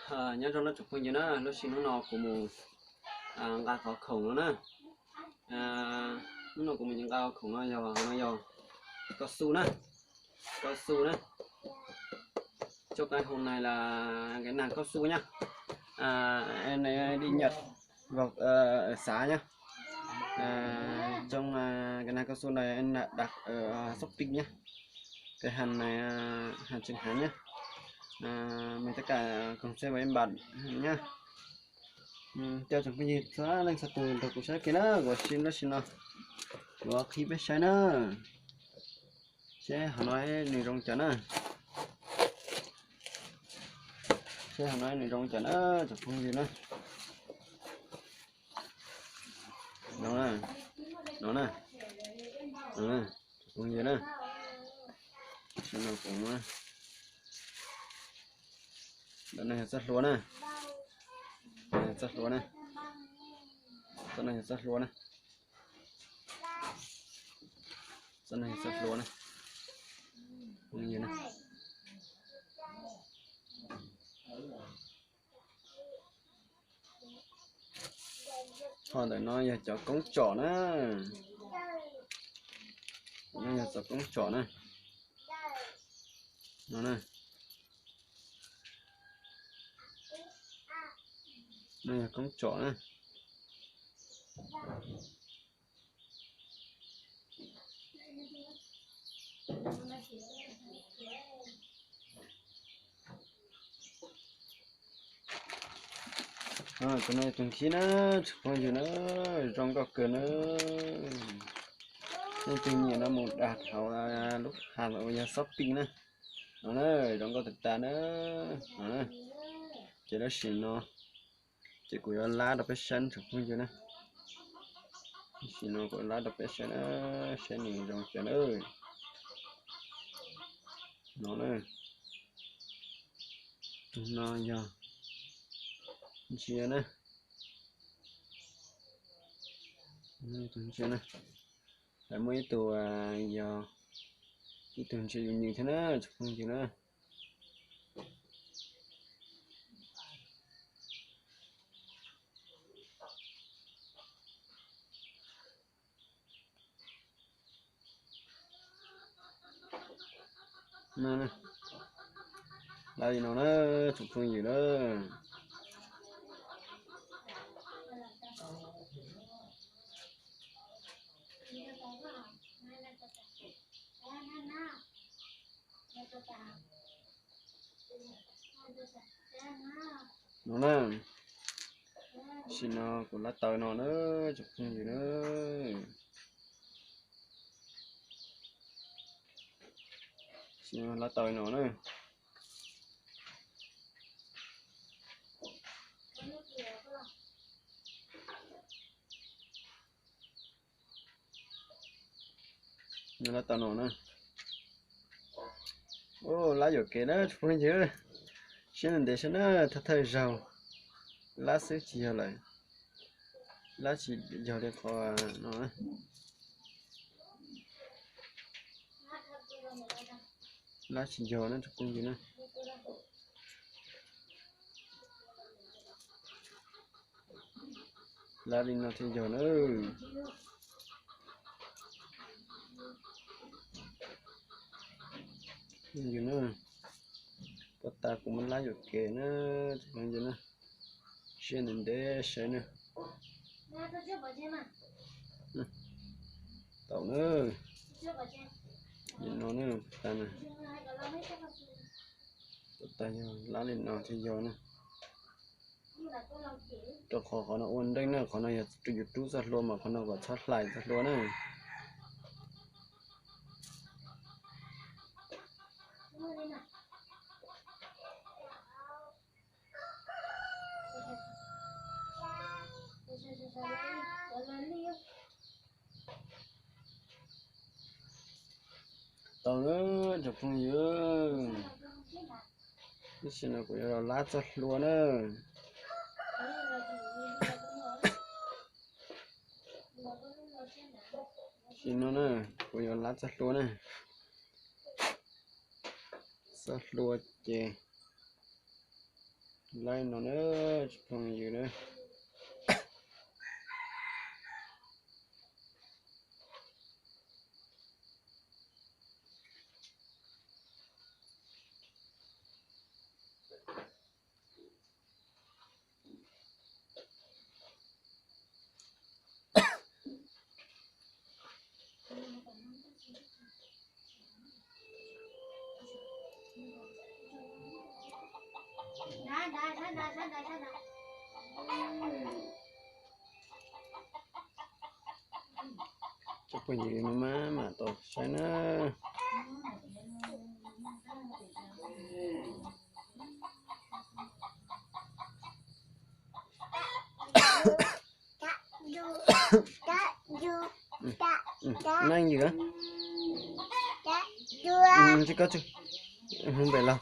Nyob zoo nawb tsoom phooj ywg na, lub sij hnub no kuv mus nqa qhov khoom no na. Hnub no kuv mus nqa qhov khoom no yog, no yog cao su na, cao su na. Trong cái hộp này là cái nòng cao su nhá. Em này đi nhập vào ở xã nhá. Trong cái nòng cao su này em đặt ở Shopee nhá. Cái hàng này hàng chính hãng nhá. Mình tất cả cùng xem và em bạn nhá. Coj tsoom phooj ywg txhua leej txhua tus nrog kuv saib kiag na, kuv sim lub sij no kuv qhib peb saib na. Seb hauv no nws zoo cas na. Seb hauv no nws zoo cas na tsoom phooj ywg na. No na, no na, no na, tsoom phooj ywg na. Seb no kuv, ntawm no yog txoj hlua na. Txoj hlua na. Txoj no yog txoj hlua na. Txoj no yog txoj hlua na. Phooj ywg na. Ho ntawm no yog cov koob tsom na. No yog cov koob tsom na. No na. No yog koob tsom na. Tus no tus nkhib na, tsoom phooj ywg na, zoo nkauj kawg na. Leej twg nyiam no mus dag hauv lub hab uas yog Shopee na. No na, zoo nkauj tag tag na. Ces lub sij no ces kuv yuav lab rau peb saib tsoom phooj ywg na. Lub sij no kuv lab rau peb saib na, saib nws zoo cas na. No na, tus no yog ntsia na. Tus ntsia na, lawv muaj ib tug yog ib tug ntsia yus nws thiab na tsoom phooj ywg na. Lab li no na tsoom phooj ywg na. No na, sim no kuv lab taw no na tsoom phooj ywg na. Sim no lab taw no na. Lab tau no na. Lab yuam kev na tsoom phooj ywg. Siab ntev siab na, thawj thawj zaug lab xwb tsis yog lawm. Lab tsis yog li qhov no. Lab tsis yog na tsoom phooj ywg na. Lab li no thiaj yog na. Yog na, pov tas kuv muab lab yuam kev na, tsoom phooj ywg na. Siab ntev ntev saib na. Tau na. Li no na, pov tas na. Pov tas yog lab li no thiaj yog na. Rau qhov qhov no ua nreej na, qhov no yog yus rub txoj hlua mas qhov no kom txhob hlais txoj hlua na. Tau na tsoom phooj ywg, tam sim no kuv yuav los lab txoj hlua na. Tam sim no na, kuv yuav lab txoj hlua na. Txoj hlua ces Laib no na, tsoom phooj ywg na. Tsoom phooj ywg no mas mam tau saib na. Neej ywg, tsis koj hu pem los.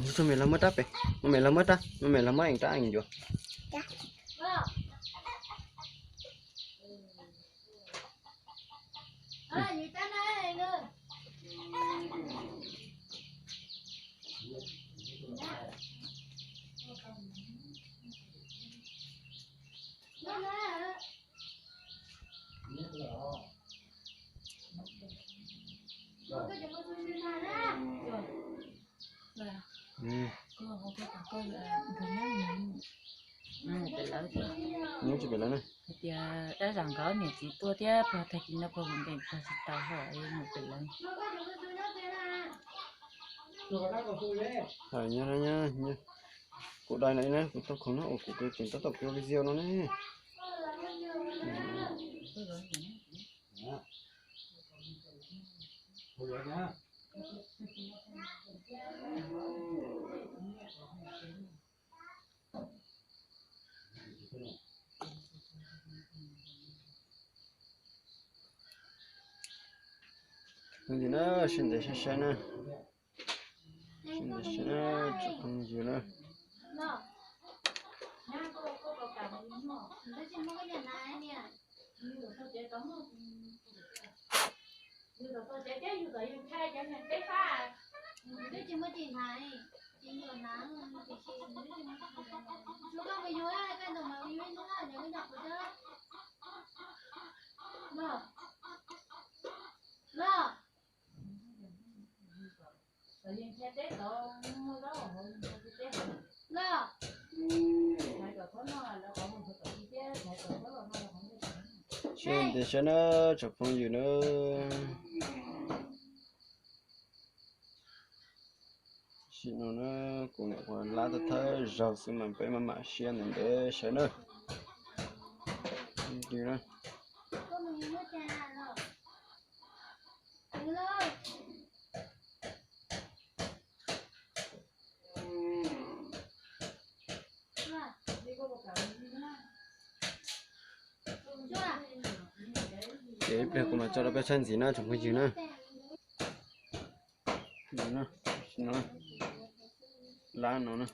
Hu pem los muab rab pem, hu pem los muab rab, hu pem los muab eev rab eev yuav. Nyob tsis pem lawv na. Hais tias dab zam nkawd niam txiv tuaj thiab pog tag kis no pog mus nkees pog tsis tau ho mus pem lawv. Hais nyob, kuv dai na, kuv tau khoom no uas kuv tseem tab tom kho video no ne. Phooj ywg na, sawv ntev saib saib na, sawv ntev saib na, tsoom phooj ywg na. Sawv ntev saib na, tsoom phooj ywg na. Sim no na, kuv niam kuv lab thawj thawj zaug xwb mas peb mam mam siab ntev ntev saib na. Ces ib pliag kuv mam tso rau peb saib ntxiv na tsoom phooj ywg na. Lab no na.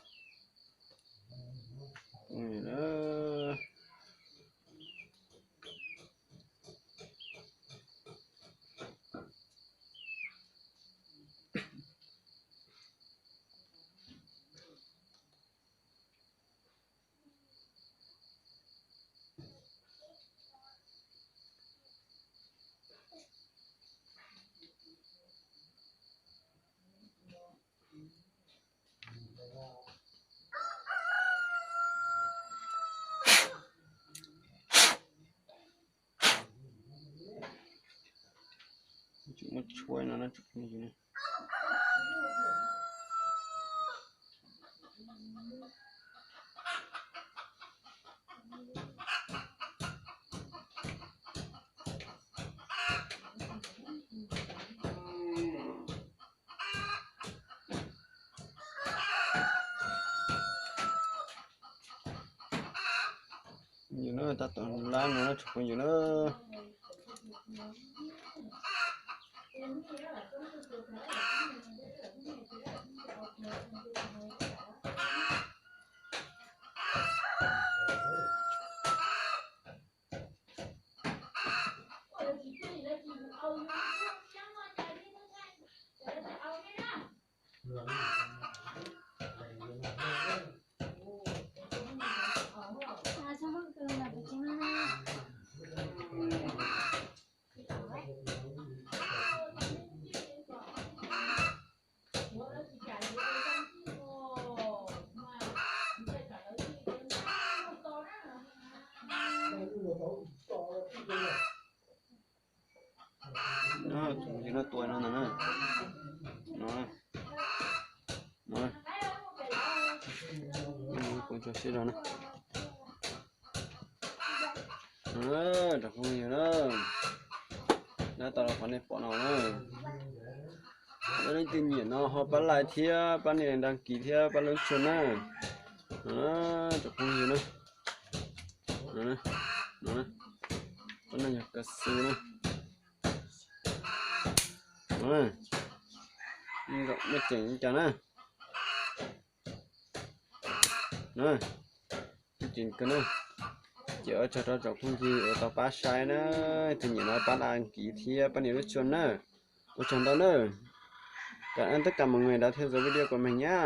Tsis muaj tshuaj no na tsoom phooj ywg na. Yus na tab tom lab no na tsoom phooj ywg na. Tus no tua no ntag na. No, no, kuv tso siab zog na. Tsoom phooj ywg na, nyob tau los qhov nej pom no na. Yog leej twg nyiam no ho pab like thiab pab nias đăng ký thiab pab lub tshuaj na. Tsoom phooj ywg na, no, no, pab nej yog kav xwb na. No, muaj ceem li cas na. No, muaj ceem kawg na. Ces ua tsaug rau tsoom phooj ywg uas tau pab saib na, tus nyiam no pab đăng ký thiab pab nias lub tshuaj na. Ua tsaug ntau na. Cảm ơn tất cả mọi người đã theo dõi video của mình nhá.